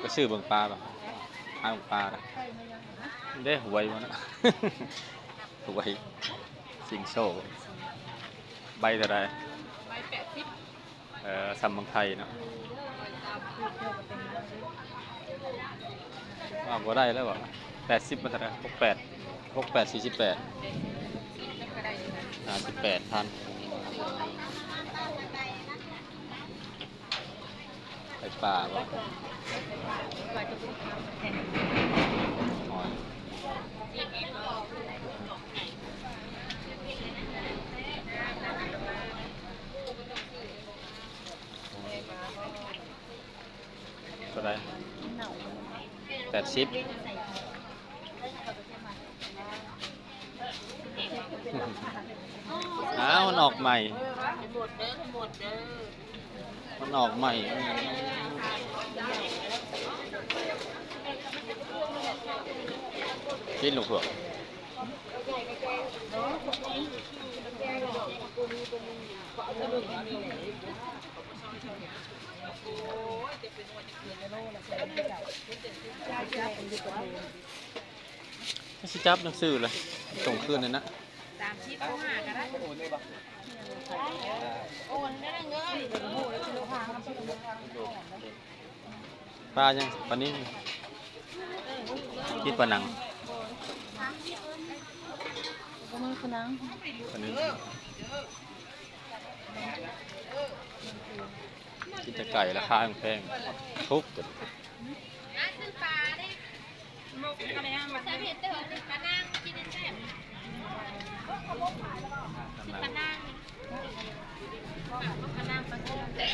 ໄປຊື້ເບິ່ງປາບໍ່? ຫາເບິ່ງປາລະ. ເດ້ ຫວຍບໍ່ນະ? ຫວຍ ຊິງໂຊ ໃບເທົ່າໃດ? ໃບແປດສິບ. ເອີ ສ່ຳເມືອງໄທເນາະ. ອ້າວ ບໍ່ໄດ້ແລ້ວບໍ່? ແປດສິບ ມັນເທົ່າໃດ? ຫົກແປດ ຫົກແປດ ສີ່ສິບແປດ ຫ້າສິບແປດພັນ. ໄປປ່າບໍ່? ເທົ່າໃດ? ແປດສິບ. ອ້າວ ມັນອອກໃໝ່ ມັນອອກໃໝ່. ກິນລູກເຜືອກ. ຊິຈັບໜັງສືລະ ສົ່ງຄືນນັ້ນນະ. ສາມສິບ ໂທຫາກໍໄດ້. ປາຫຍັງ? ປານິນ ກິນປານັງ. ປານິນ. ກິນແຕ່ໄກ່ລາຄາແພງໆ ທຸກ. ປານັງ.